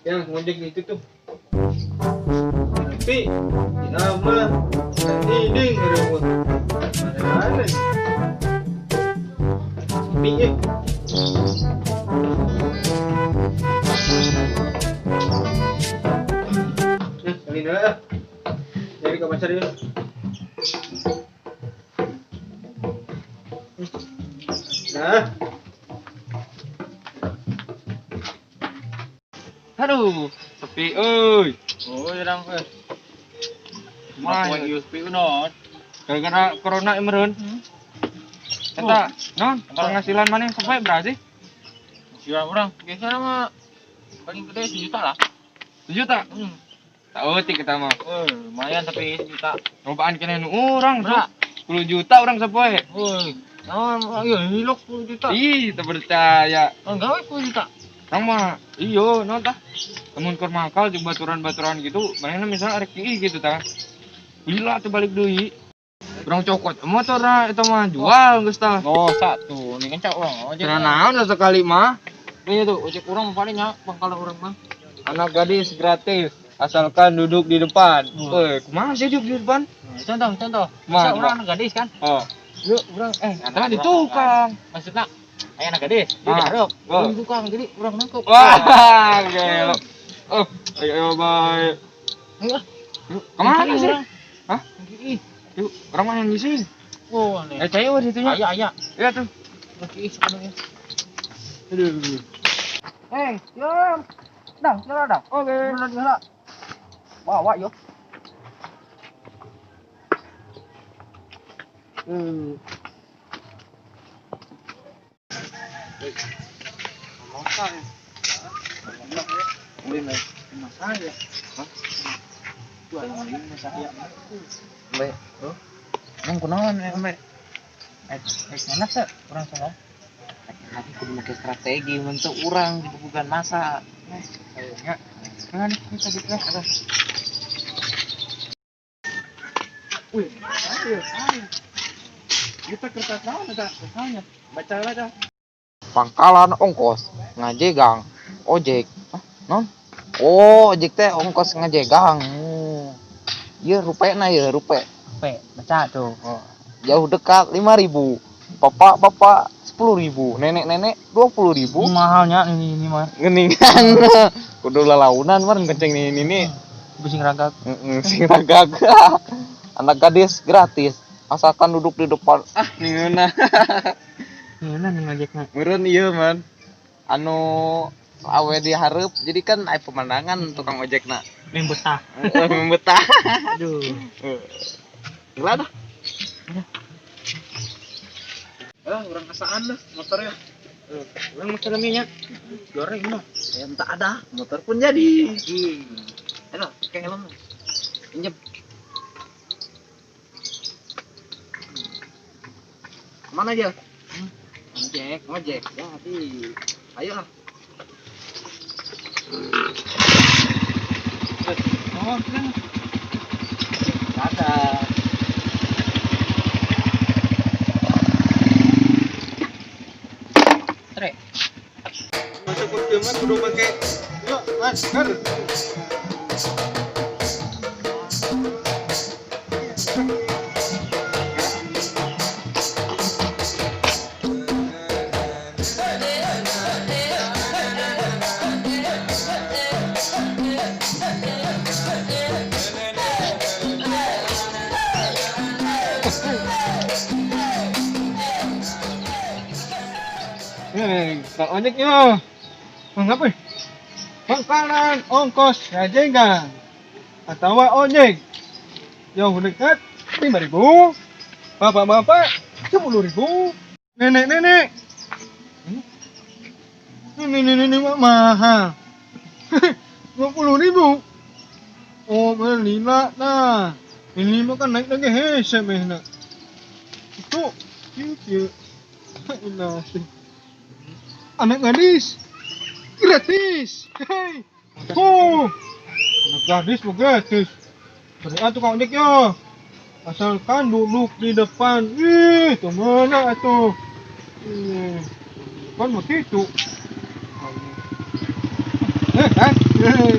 Yang ngojek itu tuh. Tapi nama ini ngerewood. Mana-mana. Sepi ya. Nah, kali ini lah. Nyari ke pasar yuk. Nah. Aduh, sepi euy. Oh, urang euy. Mah, Mah sepi unon. Gara-gara corona meureun. Eta, non, penghasilan maneh sampai berapa sih? Penghasilan urang biasanya mah paling gede sejuta lah. Sejuta? Hmm. Tak eutik kita mah. Oh, lumayan tapi sejuta. Lobaan keneh nu urang, Berapa? 10 juta urang sapoe. Woi, naon ieu hilok 10 juta. Ih, teu percaya. Oh, gawe 10 juta. Urang mah iyo non tah. Lamun keur makal jeung baturan-baturan gitu, manehna misalnya arek kieu gitu tah. Lila tuh balik deui. Urang cokot motorna eta mah jual geus tah. Oh, satu. Ini kan cak urang ojek. Cenah naon sekali mah. Iya tuh, ojek urang paling nya pangkalan urang mah. Anak gadis gratis asalkan duduk di depan. Eh, kumaha sih duduk di depan? Contoh, contoh. Mah, Masa urang anak gadis kan? Oh, Yuk, urang nah di tukang. Maksudnya aya anak gadis, dia Ah. diharap. Oh. Urang tukang jadi urang nangkep. Wah, gelo. Oh, ayo ayo bye. Ayo ah. Yuk, kemana sih? Urang. Hah? Ih, Yuk, orang mah yang ngisi. oh, aneh. Eh, cewek di situnya. Aya, aya. Iya tuh. Ih, sebenarnya. Aduh. Eh, yo. Dah, jalan dah. Oke. Jalan jalan. Bawa yo. Emang kunaon embe? Eh, mana sih urang sama? Nanti kudu make strategi untuk urang dibubugan masa. Ya. Kan kita gitu lah. Wih, ayo, ayo. Kita kertas naon eta? Kertasnya. Baca baca. Pangkalan ongkos ngajegang ojek. Hah, non? Oh, ojek teh ongkos ngajegang. Ieu rupena ieu rupe. P, baca tuh. Oh, jauh dekat 5.000. Bapak-bapak 10.000, nenek-nenek 20.000. Mahalnya ini mah. Geningan. Kudu lalaunan mah kenceng ini ini. Pusing ragak. Heeh, sing ragag. Anak gadis gratis asalkan duduk di depan. Ah, ningeuna. Gimana nih ngojeknya? Meureun ieu, man. Anu awe di hareup jadi kan aya pemandangan tukang ojekna. Main betah. Heeh, betah. Aduh. Gila dah. Ah, urang asaan lah motornya. Urang motor nya. Goreng mah. Ya, tak ada, motor pun jadi. Ayo, pakai helm. Pinjem. Kemana aja? Ojek. Ngojek. Jadi, ayo lah. Oh, kan. Ada. Tre. Masuk ke mah kudu make yuk masker. Eh, kalau ojeknya. Mengapa? Pangkalan ongkos ngajegang atau ojek jauh dekat 5.000, bapak-bapak 10.000, nenek-nenek ini mah mahal 20.000. Oh melila nah ini mah kan naik lagi hese mehna itu kieu kieu anak gadis gratis. Hei. Oh. Anak gadis mah gratis. Berarti tukang ojek yo. Asalkan duduk di depan. Ih, tuh mana atuh? Ih, kan begitu. Eh, kan? Hei.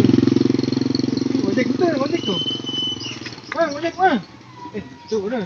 Ojek itu, ojek tuh. Mang, ojek, mang. Eh, tuh udah.